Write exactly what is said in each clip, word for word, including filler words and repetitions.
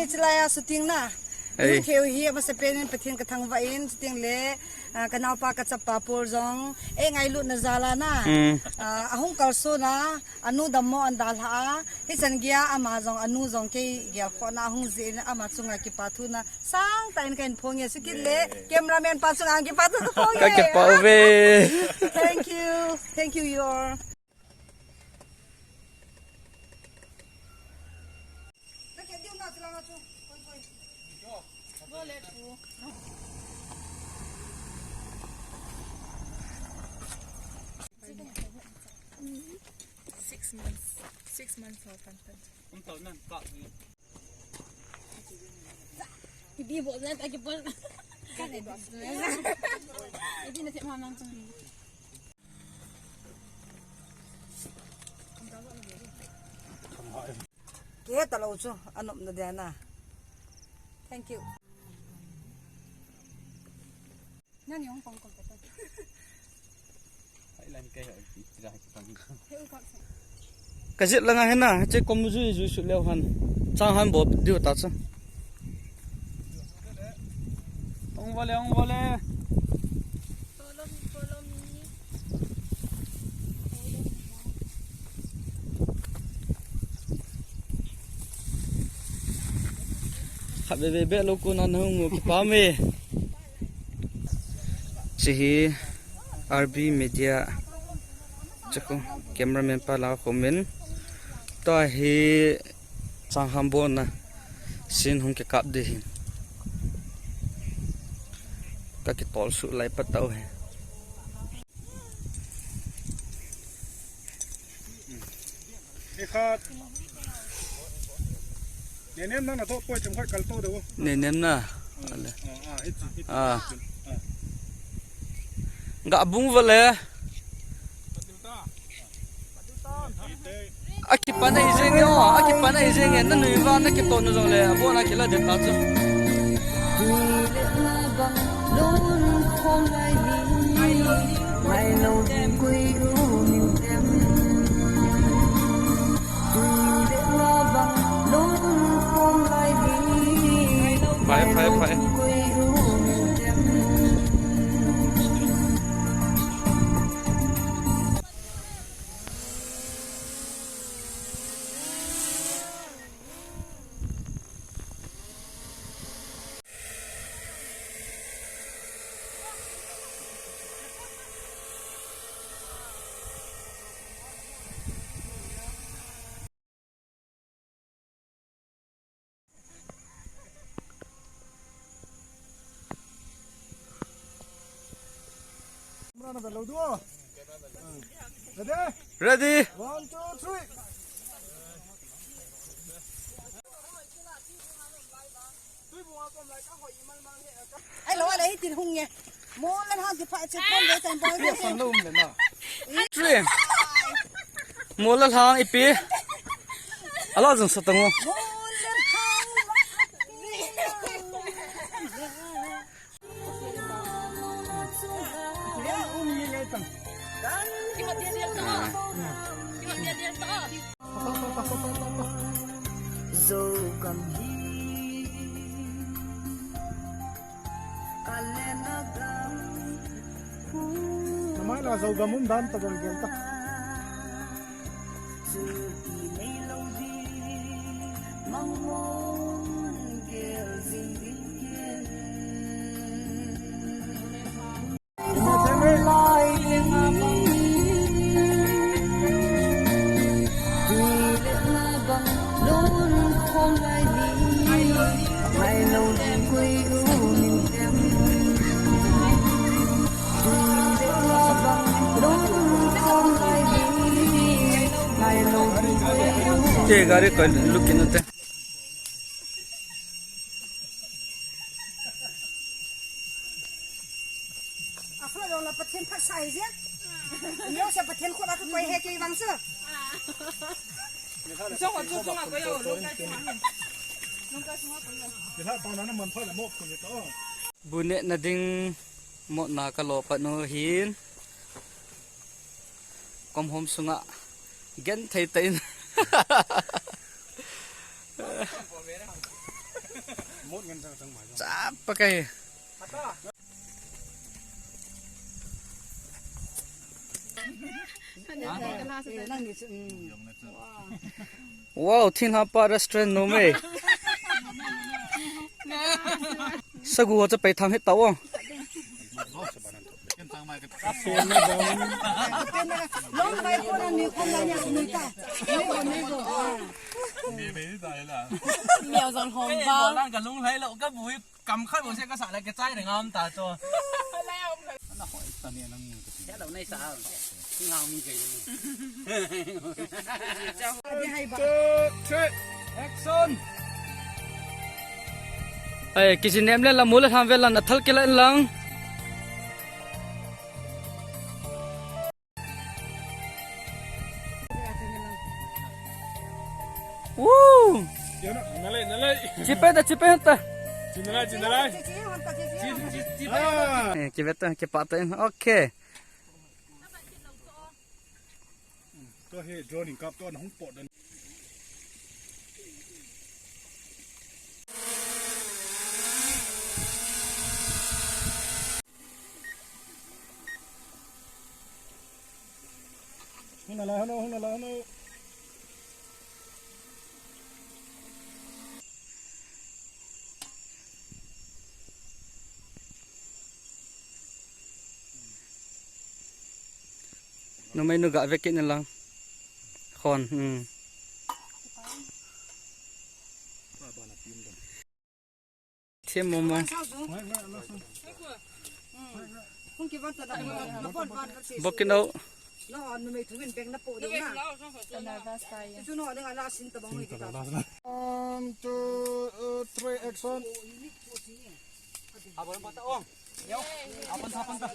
Chilai a shooting na. Ei. Hung theu hi amasapen in Pathen ka thangvah in shooting le, ah, ka naopa ka chapa Paul jong. Ei ngailutna jal a na. Hmm. Ah, ahung kalson a, anu dammo ahin dalha a. Hichan geiya ama jong, anu jong kei gelkhohna ahung jih in ama chunga kipathu na. Sangtah in kahin phong e, chukit le. Yay. Cameraman pa chunga kipathu ka phong e. Ka kipah uve. Thank you. Thank you, your. Six months. Six months ho pantan. Hindi bolna tha ki pon. Hindi na siya mamang tong. Kihe talou chu, anop na dia na. Thank you. Nani hung pang kol kata. Thailand kai ho, tira ki pang. He u kol sa. Ka jet langa hina, che kom jui jui su leo han. Chang han bo diu ta cha. Ong vale, ong vale. Follow me, follow me. Khat veve be lou kon na hung u kipah me. Chehi R B Media. Chakhu cameraman pa la khomin. Tua hi chang han bolna scene hung kikap ding hin. Ka kitol suh lai pat tau hi. Ikhat. Nenem na na to poi chum khoi kal to de wo. Nenem na. Ale. Ah, ah, hichi, hichi. Ah. Ah. Ga bung vale. Akipan ahi jeng e, o, akipan ahi jeng e, na nui va, na kitoh nu jong le, abon a kila de ta chu. Phai, phai, phai. Ready? Ready? One, two, three. Ai lo, ala hitin hung nge. Mola hang ki pha che pon de tan boy. Ye san lo um le na. Three. Mola hang ipi. Ala jong sa tango. Mola hang. Ya um ni le tan. Ki hot dia dia ta. Ki hot dia dia ta. Zogam hi kalena gam. Namai la Zogam um dan ta gam gel ta. Chuti nei lo di mangmon gel jing ding ken. Te gari ko looking ate. Akhlo jong la Pathen phatsah hi je. Neo se Pathen khut a ka koi he kei vang se. Jong ho chu jong a koi yo, lungkai sunga. Lungkai sunga koi yo. Ni ha ta na na man pha la mo kun ni to. Bu nehna ding motna ka lo pat nu hin. Kom hom sunga genthei tah in. Chapa kahi. Wow, Thinglhang pa restaurant nom e. Sagu ho chu pei tham hih tao. Miao jong hom ba. Lang ka lunglhai lou ka bui kam khat bou se ka sa le ka chai le ngam ta chu. Ana hoi ta ni nang. Ya lo nei sa. Sing hao mi kai ni. Two, three, action. Ai, kisi nem le la mu le ham ve la na thal kila in lang. Woo! Nalai, nalai. Chipe ta, chipe ta. Chinalai, chinalai. Chi, chi, chi, chi. Ah. Eh, kive ta, kipa ta. Okay. To he, drone in kap to na hung pot dan. Hung nalai, hung nalai, hung nalai. Numei nu ga ve kit in lang. Khon, hmm. Thim mo mo. Bokin o. One, two, uh, three, action. Abon bata ong. Yo. Abon ta, abon ta.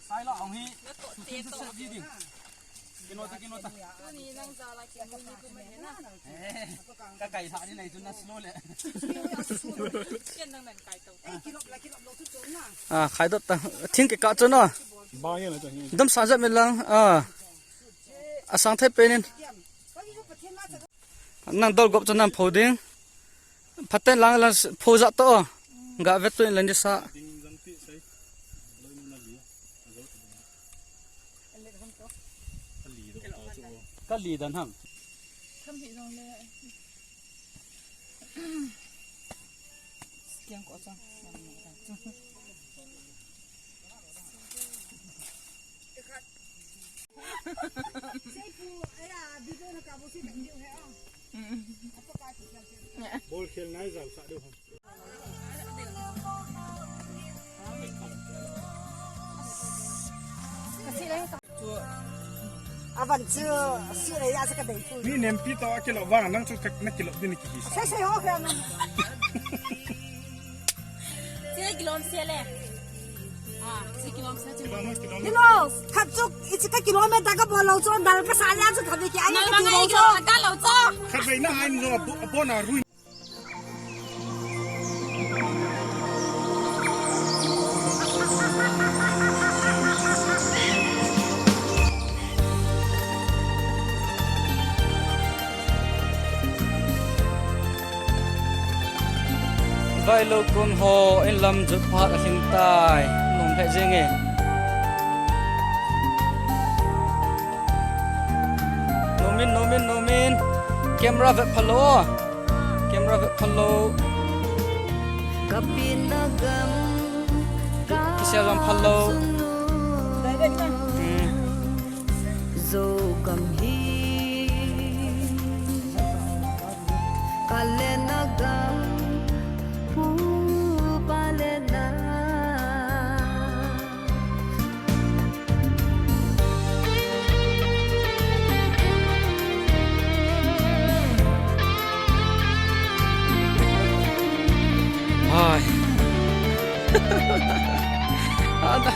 Sai lo ong hi. Su, su, su, su, di, di. Kino ta, kino ta. Tuni nang jala kinu ni kuma hena. Eh, ka kai tha ni nai chu na slow le. Ken nang nan kai to. Ah, khai dot ta. Thing ke ka chu no. Ba ye la ta hi. Dam sa jat me lang. Ah. Asang thei penin. Nang dol gop chu nang pho ding. Phaten lang lang pho ja to. Ga vet to in lang di sa. Ka li dan ham. Kiang ko chang. Bol khel nai jal sa deu ham. Avan chu si le ya sa ka dei tu. Ni nem pi to a kilo vang nang chu ka na kilo din ki. Sai sai ho ka nang. Sila kilom sele. Ah, sila kilom sele. Kilo, khat chu, ichi ka kilometer ka bol lo chu, dal ka sa la chu, khat ki ai ka ti lo chu. Ka lo chu. Khat bei na ai lo, bo, bo na rui. Vai lo kun ho in lam jut phat a hing tai. Nung phe jing e. Nomin, nomin, nomin. Camera vet phalo. Camera vet phalo. Kapina gam. Kisia lam phalo. Hmm. Zo gam hi kalena gam pu palena. Hai. Ana,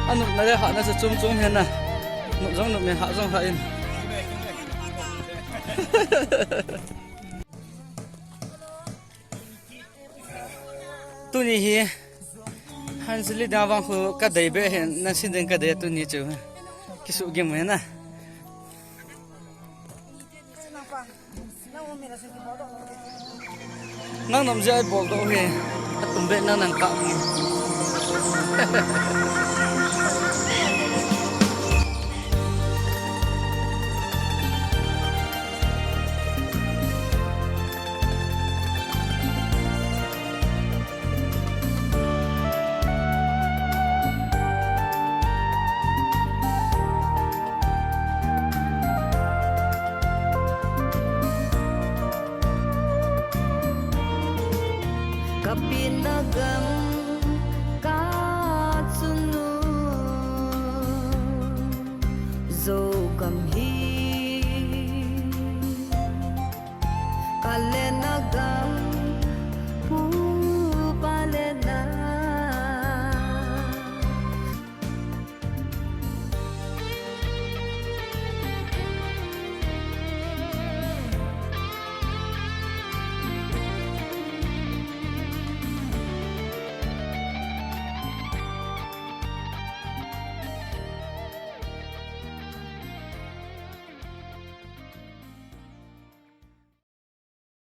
anu na le ha na sa chum chum hena. Nup jong nup me, ha jong ha in. Tuni hi Hanjili da vang khu ka dei be hin, na sin den ka dei tuni chu. Kisu gim hena. Nang nam jeh a ibol doh hi. Atum beh nang nang kap nge.